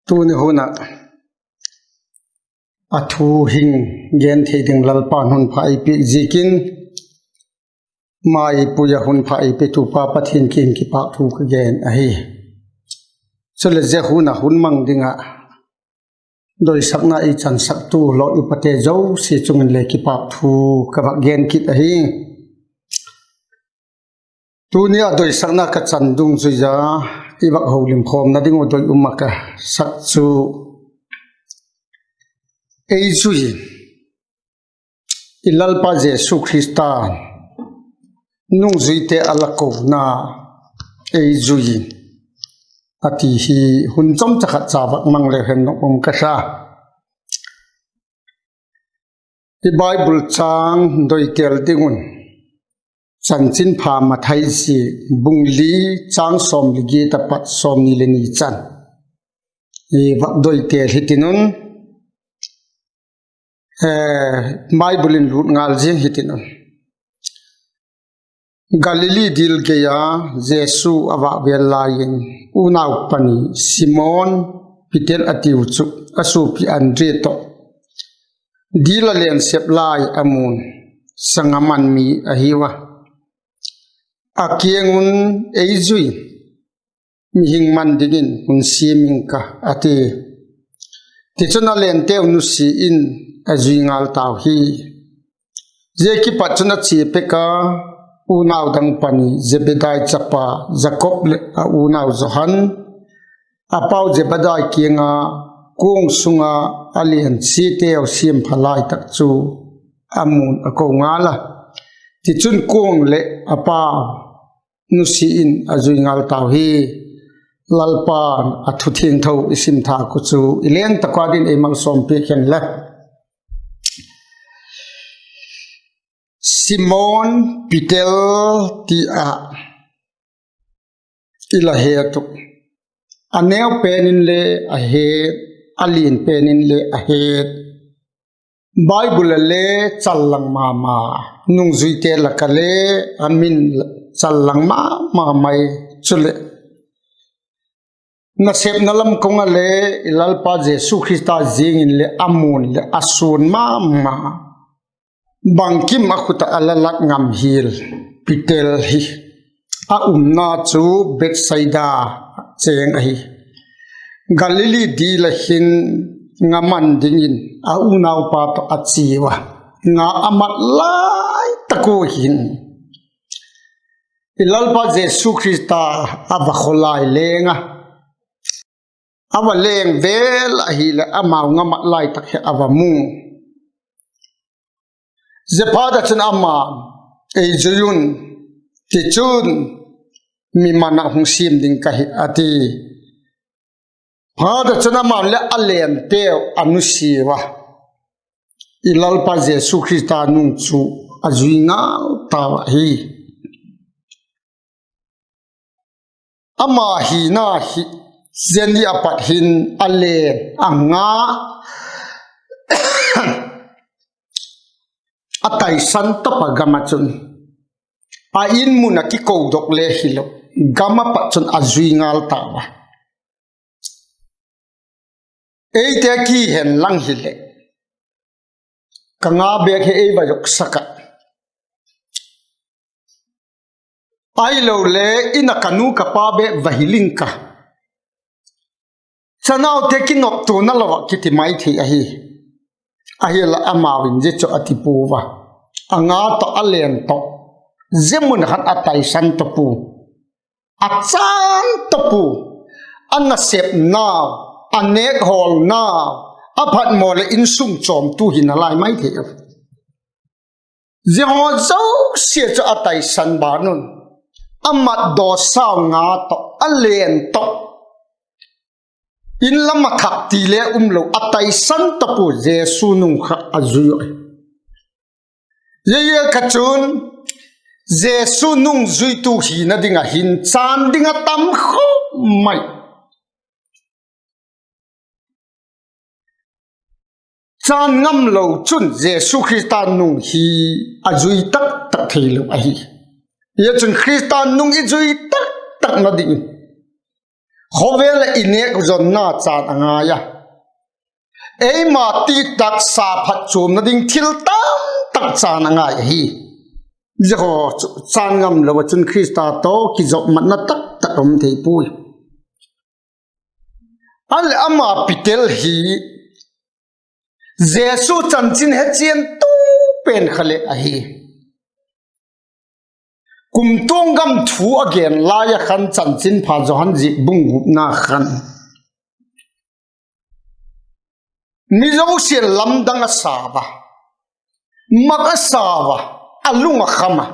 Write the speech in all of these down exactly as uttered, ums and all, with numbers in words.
Tuni hun ah a thu hing gen thei ding Lalpa'n hun pha ei piak ziakin, mai pui ah hun pha ei petu pa Pathian kiang kipâk thu ka gen ahi. Chuleh zia hun ah hun mang ding ah doisakna ei chansaktu lawm upate zosia chung in le kipâk thu ka vak gen kit ahi. Tuni a doisakna ka chan dungzui a, i vak holimkhawmna ding uh doi um ah ka sak chu, ei zui in, i Lalpa Jesu Khrista'n nungzuite a la kona, ei zui in, a ti hi hun chomcha khat cha vak mang leu hen nop um ka sa. I Bible châng doitel ding un, Chanchinpha Mathai zi bung li, châng sawm leh giat a pat sawmni leh ni chan i vak doitel hitin un, Bible in lût ngal ziang hitin un. Galili dil gei a Jesu a vak vêl lai in, unau pani Simon Peter a tiu chu, a suapi Andre tawh dil a len sep lai a mu'n, sanga man mi ahiu a, a kiang un, Ei zui, mihing man dingin hun siam ing ka, a ti. Tichun, a lenteu nusia in a zui ngal tau hi. Zia kipat chun a chia pek a, unau dang pani Zebedai chapa Jakob leh a unau Johan, a pau Zebedai kiang a, kuang sung a a len siateu siampha lai tak chu a mu'n a ko ngal a. Tichun, kuang leh a pau nusia in a zui ngal tau hi. Lalpa'n a thu thiangtho i sim thâk uh chu i leng tak ua dingin ei malsawm piak hen la. Simon Peter ti ah i la het uh, a neu pen in le a het, a lian pen in le a het. Bible ah le challang ma ma, nungzuite lak ah le a min challang ma ma mai. Chuleh, nasepna lam kawng ah le i Lalpa Jesu Khrista ziang in leh a mu'n leh a suan ma ma, bangkim a khut ah a la lâk ngam hial Peter hi a umna chu Bethsaida chêng ahi. Galili dil ah hin nga man dingin a unaupa tawh a chia ua, nga a mat lai tak ua hin, i Lalpa Jesu Khrista a va khaw lai leng a, a va leng vêl ahileh amau nga mat lai tak hi a va mu. Ziaphat ah chun ama'n, Ei zui un, tichun mi man ah hung siam ding ka hi, a ti. Phat ah chun ama'n le a lenteu a nusia ua, i Lalpa Jesu Khrista nung chu a zui ngal tau ahi. Ama hina hi, zia ni a pat hin a len, a nga a taisan tapa gam ah chun, a in mun ah kikodok le hilo, gam ah pat chun a zui ngal tau a. Eite kihen lang hileh, ka nga bêk hi ei va zoksak ah, ahilole in ah ka nu ka pa bêk va hil ing ka, chanaute kinoptuana lo ah kiti mai thei ahi. Ahi'nla amau in zia chu a ti pua a, a nga tawh a len tawh zia mun khan a taisan ta pua, a chân ta pua, a nasepnau, a nêkhawlnau, a phatmaw leh insung chawmtu hi nalai mai thei a. Zia haw zosia chu a taisan ban un, a matdaw sau nga tawh, a len tawh, in lam a thak ti le umlo, a taisan ta pua, Jesu nung kha a zui uh. Zia ziak a chun Jesu nungzuitu hina ding ah hin chân ding a tam khawp mai. Chân ngamlo chun Jesu Khrista nung hi a zui tak tak theilo ahi. Zia chun Khrista nung i zui tak takna dingin Khawvel ah i nêk zonna chân a ngai a, eima ti tak sa phatchuamna ding thil tam tak chân a ngai ahi. Zia haw chu chân ngam lo ah chun Khrista tawh kizopmatna tak tak um thei puai. A leh ama Peter hi Jesu chanchin hechiantu pen kha leh ahi. Kumtuang gam thu a gen lai ah khan Chanchinpha Johan ziak bung gupna khan mi zosia'n lamdang a sa a, mak a sa a, a lung a kham a,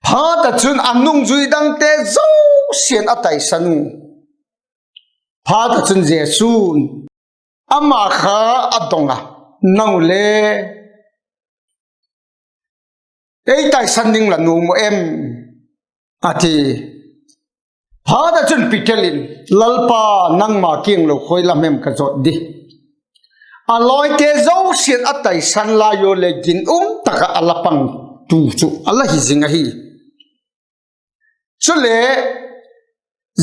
phat ah chun a nungzui dangte zosia'n a taisan u. Phat ah chun Jesu'n ama kha a dong a, Nang u le ei taisan ding la nuam uh em? a ti. Phat ah chun Peter in, Lalpa, nangma kiang lo khoi lam hem ka zawt di? A lawite zosia'n a taisan lai ua le ginum tak ah a la pang tu chu a la hi zing ahi. Chule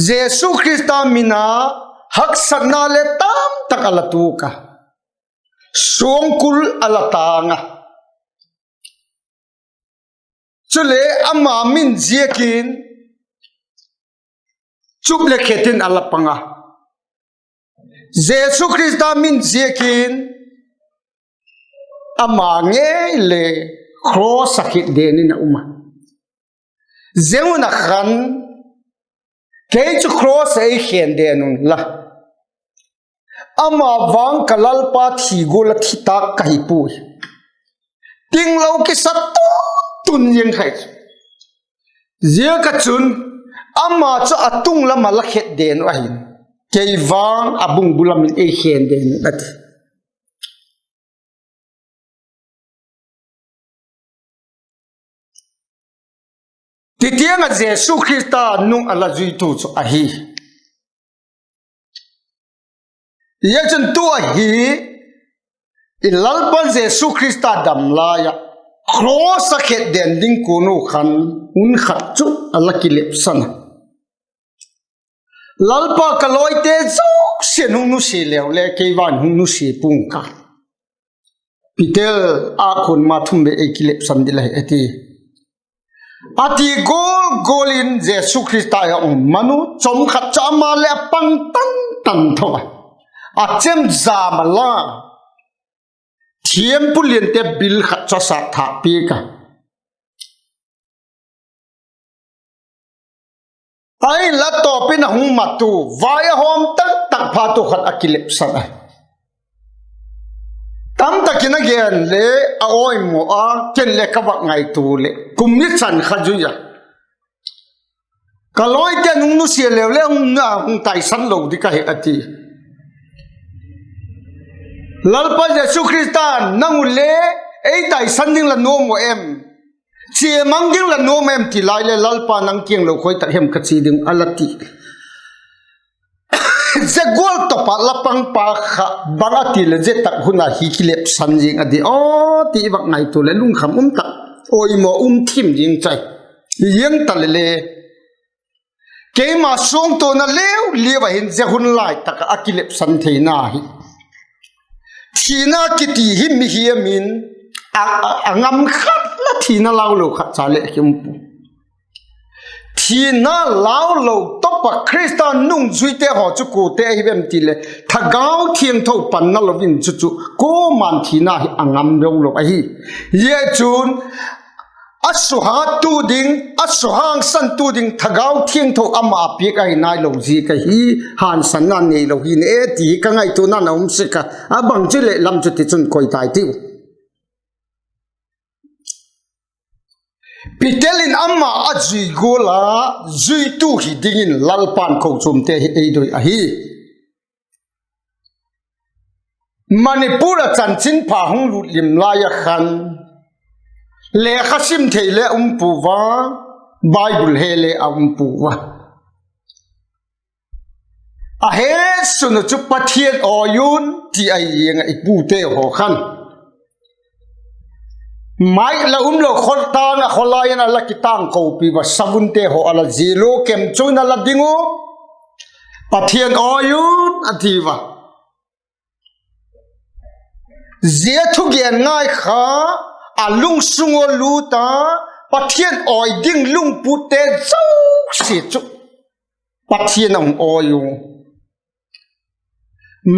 Jesu Khrista min a haksatna le tam tak a la tuak a, suangkul a la tâng a. Chule ama min ziakin chup le khet in a la pang a. Jesu Khrista min ziakin ama ngei le cross ah khet den in a um a. Zia hun ah khan, Kei chu cross ah ei khen den unla, ama vang ka Lalpa thi gual ah thi tâk ka hi puai, tinglo kisa tun tun zing khai chu. Ziak ah chun ama chu a tung lam ah la khet den uh ahi'n, kei vang a bung bul lam in ei khen den un, a ti. Titiang ah Jesu Khrista nung a la zuitu chu ahi. Zia chun tu ahi, i Lalpa Jesu Khrista dam lai ah cross ah khet den ding kuan u khan hun khat chu a la kilepsan a. Lalpa, ka lawite zosia'n hung nusia leu le kei vang hung nusia pua'ng ka. Peter, a khun ma thum ve ei kilepsan ding la hi, a ti. A ti gual gual in Jesu Khrista a hung man u chawm khat chu ama leh a pang tan tan tho a, a chemjam a la, thiampu liante bil khat chu a sâk thâk piak a. Ahinla tawp in a hung mat u, vai a hawm tak tak phat u khat a kilepsan a. Tamtak in a gen le a awimaw a, ken le ka vak ngaitua leh kum ni chan kha zui a, ka lawite'n hung nusia leu le hung, hung taisan lo ding ka hi, a ti. Lalpa Jesu Khrista'n, Nang u le ei taisan ding la nuam uh em? Chia mang ding la nuam em? ti lai le, Lalpa, nang kiang lo khoi tak hem ka chia ding, a la ti. Zia gual tawp ah la pangpa kha bang a ti leh zia tak hun a hi kilepsan zing a di aw ti i vak ngaitua leh lungkham um tak, awimaw um thim ding chai. Ziang ta le le, keima suangtuana leu liau ah hin zia hun lai tak ah a kilepsan theina hi thina kiti hi mihiam in a, a, a ngam khat la thina lau lo khat cha leh ki um pu. Thina lau lo tawp ah Khrista nungzuite haw chu kuate ahi em ti leh, Thagau Thiangtho panna lo in chu chu kuama'n thina hi a ngam zo lo ahi. Zia chun a suhattu ding, a suhangsantu ding Thagau Thiangtho ama a piak ahi nailo ziak ahi, hangsanna neilo hi ne e ti ka ngaituana'n a um sek a, a bang chu leh lam chu tichun koi tai tiu. Peter in ama a zui gual a, zuitu hi dingin Lalpa'n kochuamte hi ei doi ahi. Manipur ah chanchinpha hung lût lim lai ah khan, lekha sim thei le um pua, Bible he le a um pua. A hesun uh chu Pathian awi un ti ahi ziang ah i pute haw khan, mic la umlo khawtâng ah khawlai in a la kitângkopi ua, savunte haw a la zil ua, kemchuina la ding u, Pathian awi un a ti ua. Zia thugen ngai kha a lungsung ua lût a, Pathian awi ding lungputte zosia chu Pathian a hung awi u.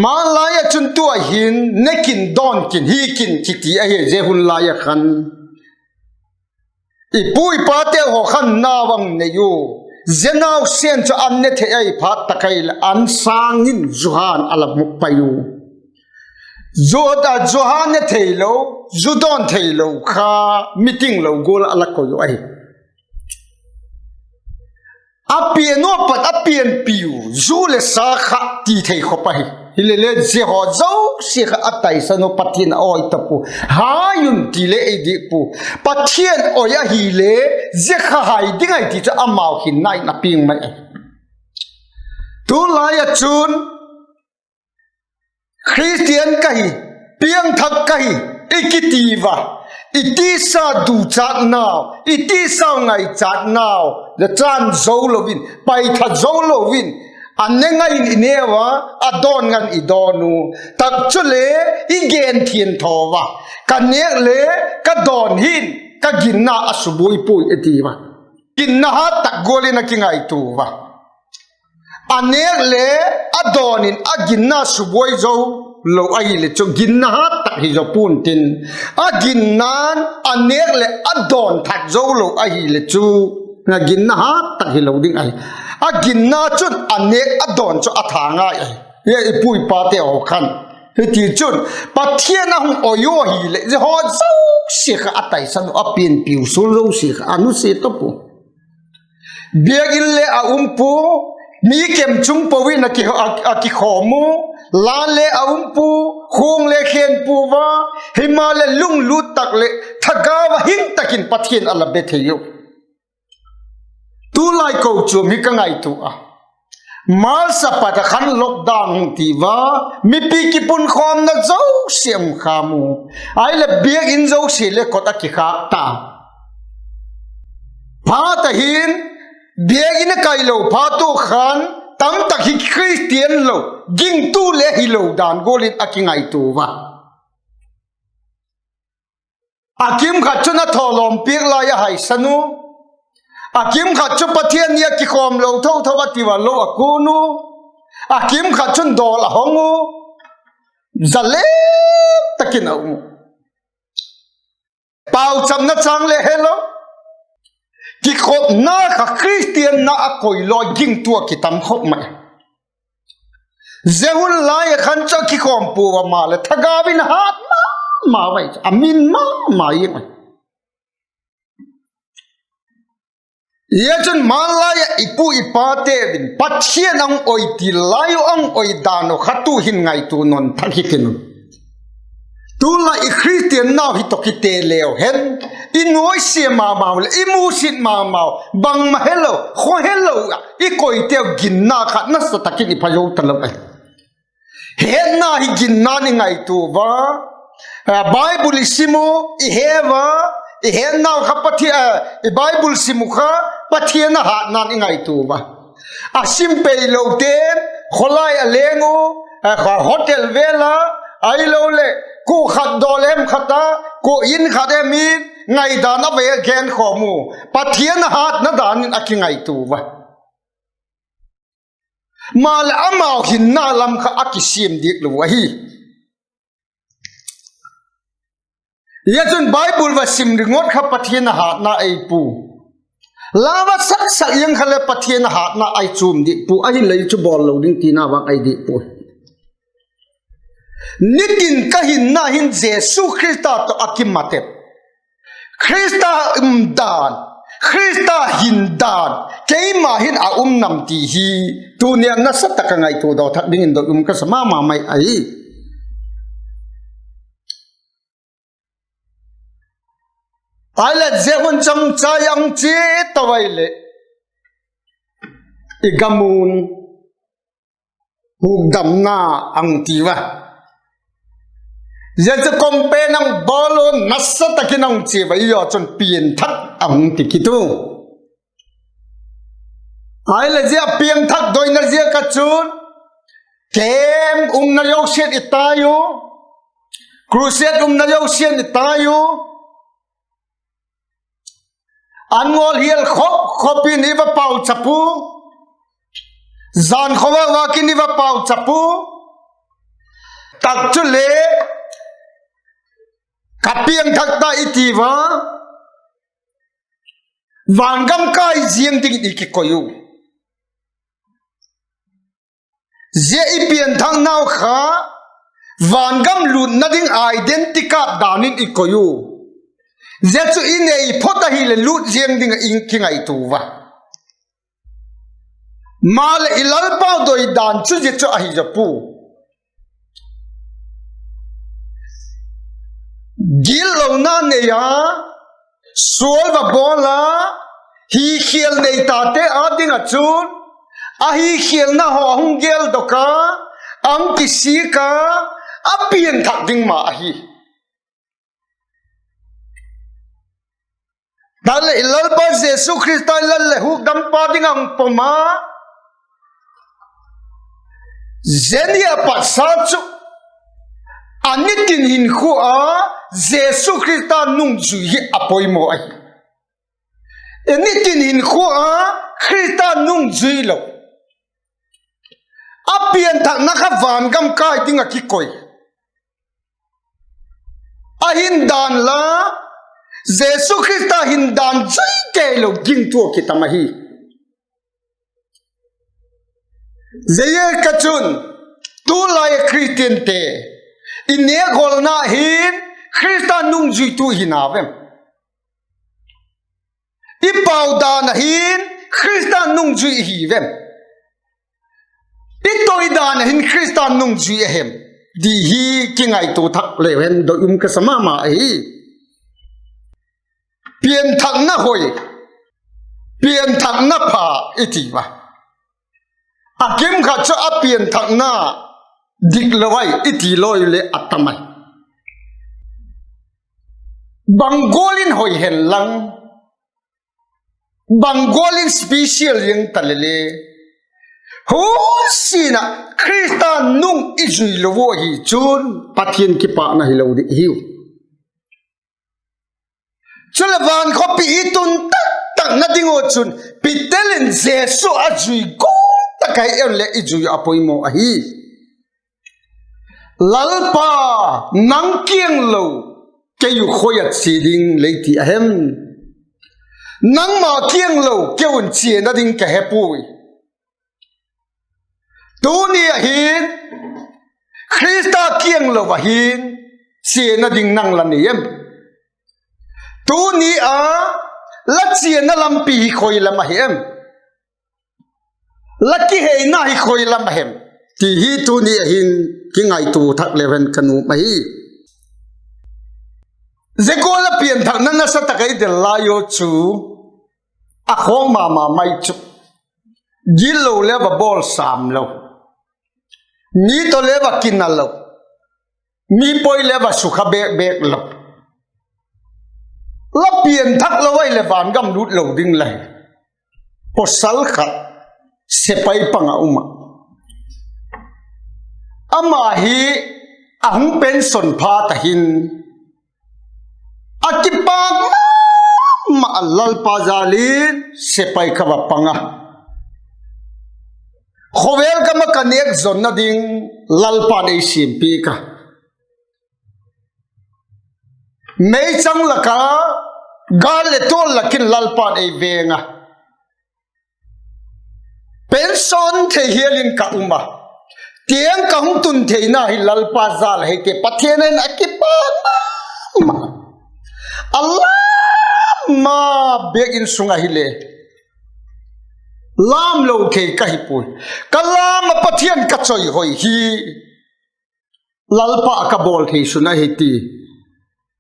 Malai ah chun tua hin ne kin dawn kin hi kin kiti ahi, zia hun lai ah khan. I pu i pate haw khan nau a hung nei u. Zia nausen chu an ne thei ahi phat tak ahileh an sâng in Johan a la mu pai u. Johan ne theilo, zu dawn theilo kha meeting lo gual a la koi u ahi. A pian ua pat a pianpiu zu leh sa kha ti thei khop ahi. Hilele zia haw zosia kha a taisan u, Pathian a awi ta pua. Hai un ti le ei dik pua. Pathian awi ahile zia kha hai ding ahi ti chu amau hinna in a piang mai ahi. Tulai ah chun Khristian ka hi, piangthak ka hi, i kiti ua, i tisa duchâtnau, i tisau ngaichatnau le chân zo lo in, paitha zo lo in, a ne ngai in i neu a, a dawn ngan i dawn u. Tak chule i gen thiangtho ua, ka nêk le ka dawn hin ka ginna a subuai puai a ti ua. Ginna hat tak gual in a kingaitua ua. A nêk le a dawn in a ginna subuai zo lo ahile chu ginna hat tak hi zaw pua'n tin, a ginna'n a nêk leh a dawn thak zo lo ahile chu, a ginna hat tak hilo ding ahi. A ginna chun a nêk a dawn chu a tha ngai ahi. Hia i pu i pate haw khan, hitichun, Pathian a hung awi u ahileh zia haw zosia kha a taisan u, a pianpiu sual zosia kha a nusia ta pua. Biakin le a um pua, mi kemchung po in a ki, a, a kikhawm u, la le a um pua, khuang le khen pua ua, himaleh lunglut tak leh thagau a hing tak in Pathian a la be thei u. Tulai kochuam hi ka ngaitua a, March a pat a khan lockdown hung ti ua, mipi kipunkhawmna zosia um kham u. Ahileh biakin zosia le kot a kikhâk ta. Phat a hin, biakin a kailo phat u khan, tamtak hi Khristian lo, gingtu le hilo dan gual in a kingaitua ua. A kim khat chun a thawlawm piak lai a haisan u. A kim khat chu Pathian ni a kikhawm lo tho tho a ti ua lo a kun u. A kim khat chun dawl a hong u. Zalem tak in a um u. Pauchapna chang le helo. Kikhopna kha Khristianna a koi lawi gingtu a kitam khop mai. Zia hun lai a khan chu a kikhawm pua ua maleh thagau in a hat ma ma ua, a min ma ma i. Zia chun malai ah i pu i pate vin Pathian a hung awi ti lai u, a hung awi dan u kha tu hin ngaitua nawn thak hi tin u. Tulai i Khristian nau hi tawh kite leu hen, i nuaisia ma mau leh i musit ma mau, bangma helo, khaw helo ah i koiteu ginna kha nasa tak in i pha zo talo ahi. Hetna hi ginna'n i ngaitua ua, Bible i sim u, i he ua, i hetnau kha Pathian, i Bible sim u kha Pathian a hatna'n i ngaitua ua. A sim peilote'n khawlai a leng u, hotel vel a, ahiloleh kua khat dawl em khat a, kua in khat em in ngaidan a va genkhawm u, Pathian a hatna dan in a kingaitua ua. Maleh amau hinna lam kha a kisiam diak lo ahi. Zia chun Bible va sim ringot kha Pathian a hatna ei pua. La va sak sak ziang kha leh Pathian a hatna ei chuam diak pua, ahileh chu bawl lo ding tina vang ei diak pua. Nitin ka hinna hin Jesu Khrista tawh a kimat em? Khrista um dan, Khrista hin dan keima hin a um nam ti hi tuni a nasa tak a ngaitua daw thak dingin dot um ka sa ma ma mai ahi. Ahileh zia hun changchai a hung chia to ahileh i gam un hukdamna a hung ti ua. Zia chu campaign a hung bawl u, nasa tak in a hung chia ua, zia chun pianthak a hung ti kit u. Ahileh zia piangthak doina ziak ah chun camp umna zosia'n i tai u, crusade umna zosia'n i tai u. An ngawl hial khop khop in i va pauchap u, jan khawvak vak in i va pauchap u. Tak chule, ka piangthak ta i ti ua, vangam kai ziang dingin i kikoi u. Zia i pianthaknau kha vangam lutna ding identity card dan in i koi u. Zia chu i nei phot ahileh lut ziang ding ah i kingaitua a. Maleh i Lalpau doi dan chu zia chu ahi zaw pua. Gitlona nei a, sual va bawl a, hikhial nei tate â ding ah chun, a hikhialna haw a hung geldok a, a hung kisik a, a pianthak ding ma ahi. Taleh i Lalpa Jesu Khrista i Lal leh Hukdampa ding a hung pom a, zia ni a pat sa chu, a nitin hinkhua a Jesu Khrista nungzui hi a poimaw ahi. I nitin hinkhua a Khrista nungzui lo, a pianthakna kha vangam kai ding ah kikoi, a hindan la, Jesu Khrista hindan zui kei lo gingtu a kitam ahi. Ziaziak a chun, tulai a Khristiante, i nêkgolna hin Khrista nungzuitu i hina vem? I pau dan ah hin Khrista nungzui i hi vem? I toi dan ah hin Khrista nungzui a hem? Ti hi kingaitua thak leu hen doi um ka sa ma ma ahi. Pianthakna hoi, pianthakna pha i ti a, a kim khat chu a pianthakna diklo ai i ti lawi leh a tam ai. Bang gual in hoi hen lang, bang gual in special ziang ta le le, hun sin ah Khrista nung i zui lo u ahi chun Pathian kipâkna hilo ding hiu. Chuleh vankhawpi i tun tak takna ding uh chun Peter in Jesu a zui gual tak ahi en leh i zui a poimaw ahi. Lalpa, nang kiang lo kei u khoi a chia ding lei ti a hem? Nangma kiang lo kei un chiana ding ka he puai. Tuni a hin Khrista kiang lo a hin chiana ding nang la nei em? Tuni a la chiana lampi hi khoi lam ahi em? La kiheina hi khoi lam a hem? Ti hi tuni a hin kingaitua thak leu hen ka nuam ahi. Zia gual a pianthakna nasa tak a i del lai u chu a khawk ma ma mai chu, gitlo le va bawl sâm lo, mi tawh le va kina lo, mi poi le va sukha bêk bêk lo, la pianthak lo ahileh vangam lût lo ding la hi. Pawsal khat sepai pang ah um ah, ama hi a hung pension phat a hin a kipâk ma ma a, Lalpa jal in sepai kha va pang a, khawvel gam ah ka nêk zonna ding Lalpa'n ei siampiak a, meichang lak a, gâl leh tual lak in Lalpa'n ei veng a, pension thei hial in ka um a, tiang ka hung tun theina hi Lalpa jal ahi ti Pathian in a kipâk ma ma. A lâm ma bêk in sung ahile, lâm lo thei ka hi puai. Ka lâm ah Pathian ka chawihoi hi Lalpa ka bawl thei sun ahi ti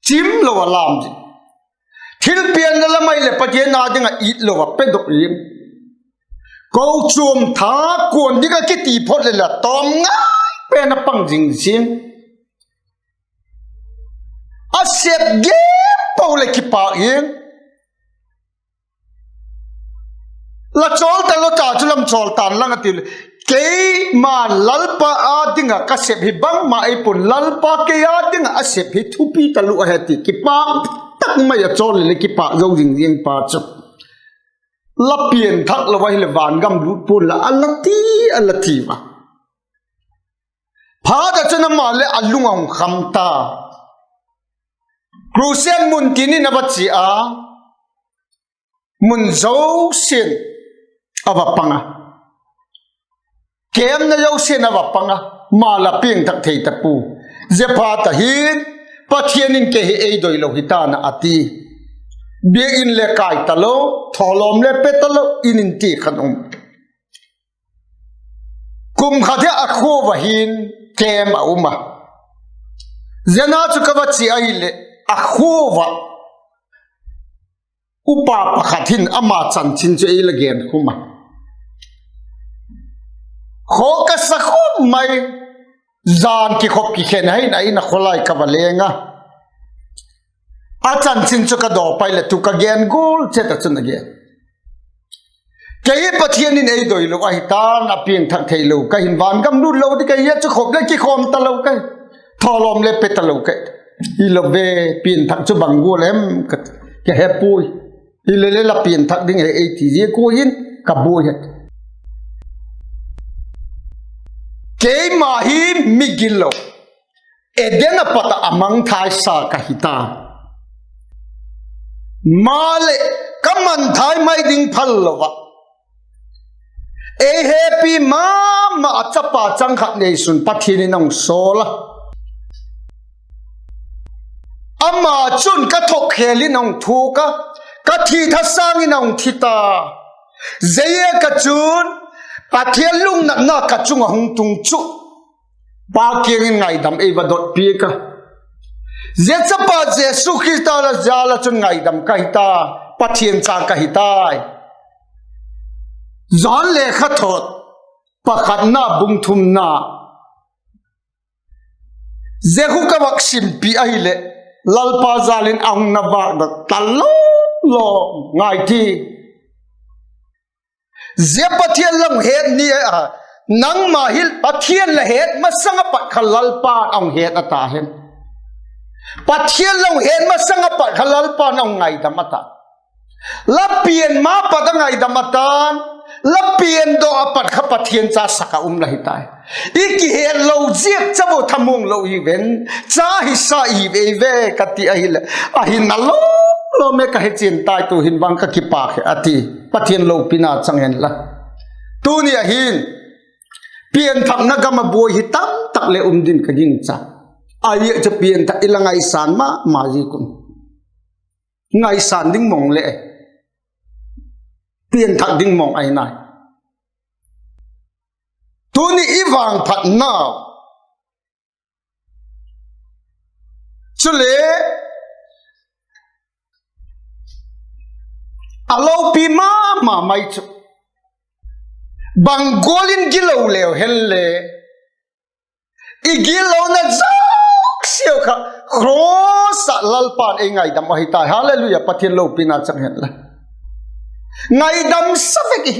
chim lo a lâm zi. Thilpianna lam ahileh Pathian â ding ah it lo a pedok in, kochuam tha kuan ding ah kiti phot leh la tawm ngai pen a pang zing zing. A sep gen po leh kipâk in, La chawl talo ta chu lam chawl tan lang a ti le, keima'n Lalpa â ding ah ka sep hi bangma ei pua'n, Lalpa kei â ding ah a sep hi thupi talo ahi ti kipâk tak mai a chawl le le kipâk zo zing zing pa chu. La pianthak lo ahileh vangam lût pua'n la a la ti, a la ti a. Phat ah chun ama leh a lung a hung kham ta. Crusade mun tin in a va chia a, mun zosia'n a va pang a, kêmna zosia'n a va pang a, ama la piangthak thei ta pua. Ziaphat ahin, Pathian in kei hi ei doi lo hi ta'n a, a ti. Biak in le kai talo, thawlawm le pe talo, in in ti khan um. Kum khat hi a khua ah hin camp a um a. Zia ah chu ka va chia ahileh, a khua ah upa pakhat hin ama chanchin chu ei la gen khum a. Khaw ka sa khum mai, jan kikhop kikhen a hin a in a khawlai ka va leng a. A chanchin chu ka daw pai leh tu ka gen gual chet ah chun a gen. Kei hi Pathian in ei doi lo ahi ta'n, a piangthak theilo ka hin, vangam lût lo ding ka hi a, chu khop le kikhawm talo ka hi, thawlawm le pe talo ka hi. Hilo ve, pianthak chu bang gual em ka, ka he puai. Hile le la pianthak ding hi ei ti ziak ua hin ka buai hi. Keima hi migilo, Eden a pat ah a mangthaisa ka hi ta. Maleh ka mangthai mai ding phal lo ah, ei hepi ma ma a chapa chang khat neisun Pathian in a hung sawl a. Ama chun ka thokkhel in a hung thuak a, ka thi thasâng in a hung thi ta. Ziaziak ah chun Pathian lungnatna ka chung ah hung tung chu, Pa kiang in ngaidam ei va dot piak a. Zia chapa Jesu Khrista la jal ah chun ngaidam ka hi ta, Pathian cha ka hi tai. Johan lekhathot pakhatna bung thumna, zia khu ka vak simpi ahileh, Lalpa jal in a hung na vâk dot ta lawm lawm ngai ti. Zia Pathian la hung het ni a, nangma hi Pathian la het masang a pat kha Lalpa'n a hung het a ta hen. Pathian la hung het masang a pat kha Lalpa'n a hung ngaidam a ta. La pian ma pat a ngaidam a ta'n, la pian daw a pat kha Pathian cha sak a um la hi tai. I kihetlo ziak chau thamuang lo hi ven, cha hisa i ve ve ka ti ahileh, a hinna lawm lawm e, ka hechian tai, tu'hin vang ka kipâk hi a ti. Pathian lopina chang hen la. Tuni a hin, pianthakna gam ah buai hi tamtak le um din ka gingcha. Ahi chu pianthak i la ngaisan ma ma ziak un. Ngaisan ding mawng le, pianthak ding mawng ahi nai. Tuni i vangphatnau chule a lopi ma ma mai chu, bang gual in gilo leu hen le, i gitlona zosia kha cross ah Lalpa'n ei ngaidam ahi tai. Hallelujah, Pathian lopina chang hen la. Ngaidam sa vek i,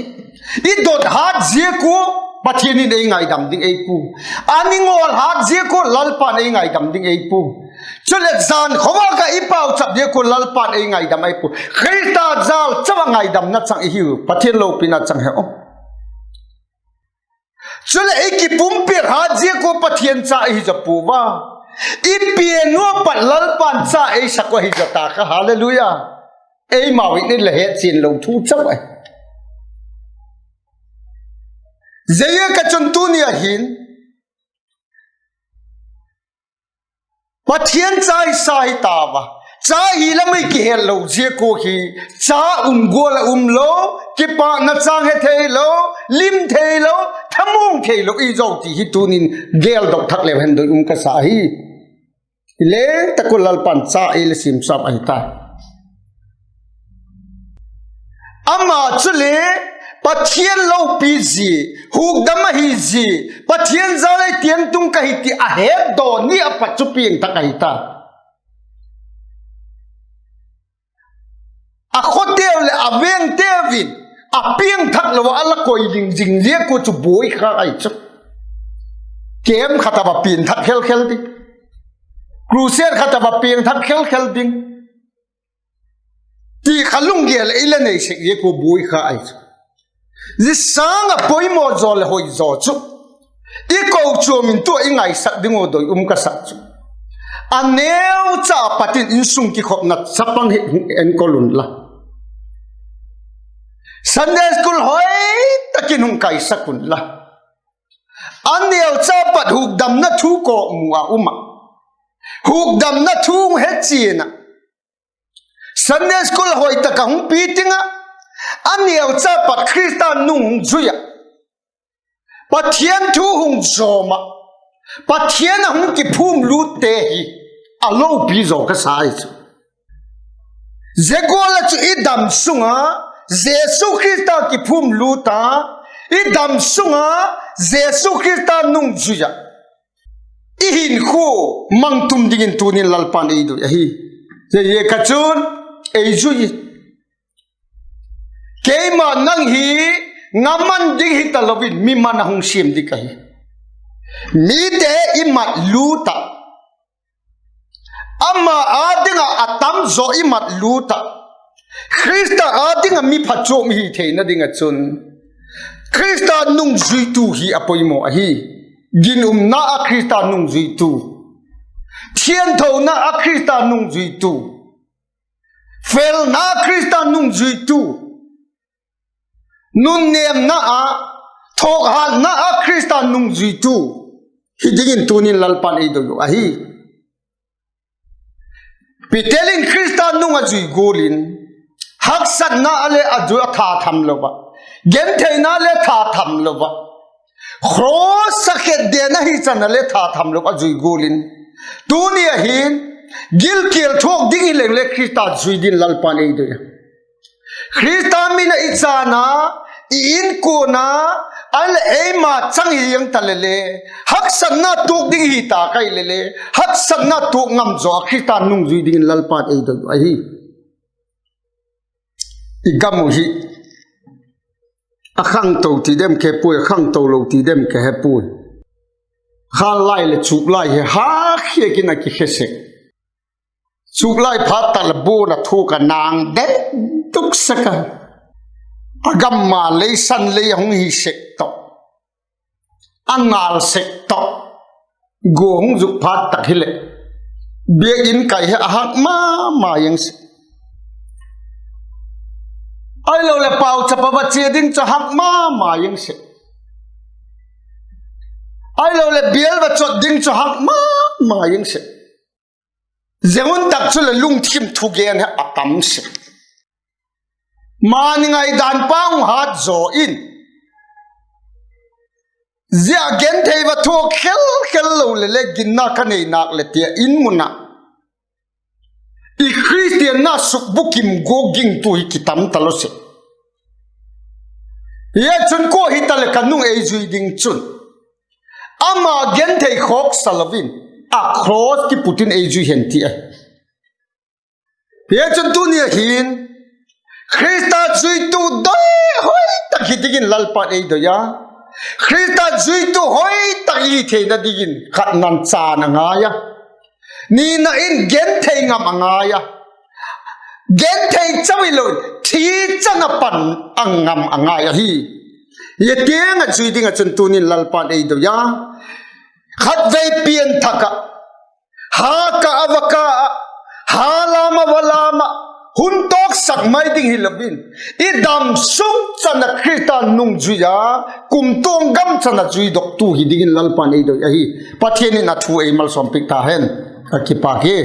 i dot hat ziak ua Pathian in ei ngaidam ding ei pua. A ni ngawl hat ziak ua Lalpa'n ei ngaidam ding ei pua. Chuleh jan khawvak ah i pauchap ziak ua Lalpa'n ei ngaidam ei pua. Khrista jal chau ah ngaidamna chang i hiu, Pathian lopina chang hen. Chuleh i kipumpiak hat ziak ua Pathian cha i hi zaw pua a. I pian ua pat Lalpa'n cha ei sak ua hi zaw ta kha, hallelujah. Eimau in i la hetchian lo thu chau ahi. Ziaziak ah chun tuni a hin Pathian cha i sa hi tau a. Cha hi lam i kihetlo ziak ua hi, cha um gual ah um lo, kipakna chang he theilo, lim theilo, thamuang theilo i zaw ti hi tunin geldok thak leu hen doi um ka sa hi. Leng tak ua Lalpa'n cha ei la simsap ahi ta. Ama chule Pathian lopi zia, hukdam ahi zia, Pathian jal ei tiangtung ka hi ti a hetdaw ni a pat chu piangthak ahi ta. A khoteu leh a vengteu in a piangthak lo ah a la koi ding zing ziak ua chu buai kha ahi chu. Camp khat ah va piangthak khelkhel ding, crusade khat ah va piangthak khelkhel ding ti kha lunggel ei la nei sek ziak ua buai kha ahi chu. Zia sâng ah poimaw zaw leh hoi zaw chu i kochuam in tua i ngaisak ding uh doi um ka sak chu, a neucha a pat in insung kikhopna chapang hi hung enkol unla, Sunday school hoi tak in hung kaisak unla, a neucha pat hukdamna thu kawkmu ah um ah, hukdamna thu hung hechian ah, Sunday school hoi tak ah hung pi ting ah, a neucha pat Khrista nung hung zui ah, Pathian thu hung zawm ah, Pathian a hung kiphumlutte hi a lopi zaw ka sa ahi chu. Zia gual ah chu i dam sung ah Jesu Khrista kiphumlut a, i dam sung ah Jesu Khrista nungzui ah i hinkhua mang tum dingin tuni'n Lalpa'n ei doi ahi. Zia ziak ah chun ei zui, keima nang hi nga man ding hi talo in mi man a hung siam ding ka hi. Mite i mat lut ah, ama â ding ah a tam zaw i mat lut ah, Khrista â ding ah mi phatchuam i hi theina ding ah chun Khrista nungzuitu hi a poimaw ahi. Ginumna ah Khrista nungzuitu, thianthona ah Khrista nungzuitu, felna Khrista nungzuitu, nunnêmna ah, thawkhatna ah Khrista nungzuitu hi dingin tuni'n Lalpa'n ei doi uh ahi. Peter in Khrista nung a zui gual in, haksatna ah le a zui a tha tham lo ah, gentheina le tha tham lo ah, cross a khetden ahi chan a le tha tham lo a zui gual in, tuni a hin gilkial thuak ding hileng le Khrista zui dingin Lalpa'n ei doi a. Khrista min a i chan a, i inkuan a, a leh eima chang hi ziang ta le le, haksatna tuak ding hi ta ka hi le le, haksatna tuak ngam zaw a Khrista nungzui dingin Lalpa'n ei doi uh ahi. I gam uh hi a khangto ti dem ka he puai, a khangto lo ti dem ka he puai. Khâl lai leh chuk lai hi hâkhiak in a kikhe sek. Chuk lai phat tak leh buan a thuak a, nang den tuk sek a, a gam ma lei san lei a hung hi sek tawh, a nal sek tawh. Gua hung zuk phat tak hileh, biak in kai hi a hâk ma ma ing sek. Ahiloleh pauchap a va chia ding chu hâk ma ma ing sek. Ahiloleh bial va chot ding chu hâk ma ma ing sek. Zia hun tak chuleh lungthim thugen hi a tam sek. Mani ngaidan pa hung hat zaw in, zia genthei va thuak khel khel lo le le ginna ka nei nâk leh tia in mun ah, i Khristianna sukbukim guak gingtu hi kitam talo sek. Hia chun kua hi ta leh ka nung ei zui ding chun, ama genthei khawksa lo in, a cross kiput in ei zui hen ti ahi. Hia chun tuni a hin, Khrista zuitu doi hoi tak hi dingin Lalpa'n ei doi a. Khrista zuitu hoi tak i hi theina dingin khatna'n chân a ngai a, nina in genthei ngam a ngai a, genthei chau hilo in thi chan a pan a ngam a ngai ahi. Hia tiang ah zui ding ah chun tuni'n Lalpa'n ei doi a. Khatvei pianthak ah, hâk ah a va ka ah, ha lam ah va lam ah, hun tawksak mai ding hilo in, i dam sung chan a Khrista nungzui a, kumtuang gam chan a zuidoktu hi dingin Lalpa'n ei doi ahi. Pathian in a thu ei malsawmpiak ta hen. Ka kipâk hi.